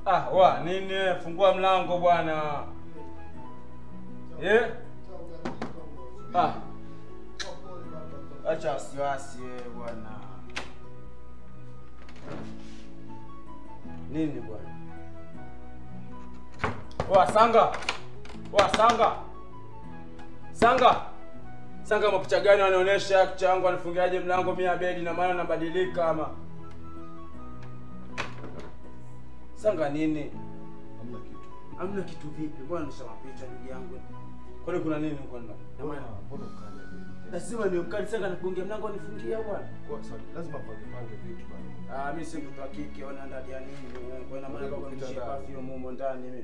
Ah, wa nini? Fungua mlango bwana. Eh? Ah. Acha wasiwasi bwana. Nini bwana? Wa Sanga. Wa Sanga. Sanga. Sanga mapicha gani wanaonesha kicha yangu anifungiaje mlango mimi abedi na maana nabadilika ama. Sanga nini? Hamna kitu. Hamna kitu vipi? Bwana nisha mapicha ndugu yangu. Kwani kuna nini huko ndani? Na maana mbona ukali? Lazima ni ukali Sanga nakuongea mlango anifungia bwana. Kwa sababu lazima pange vitu bwana. Ah, mimi si mtoto wa kike, ona ndani ya nini? Kwa ina maana kwa nishie perfume humo ndani mimi.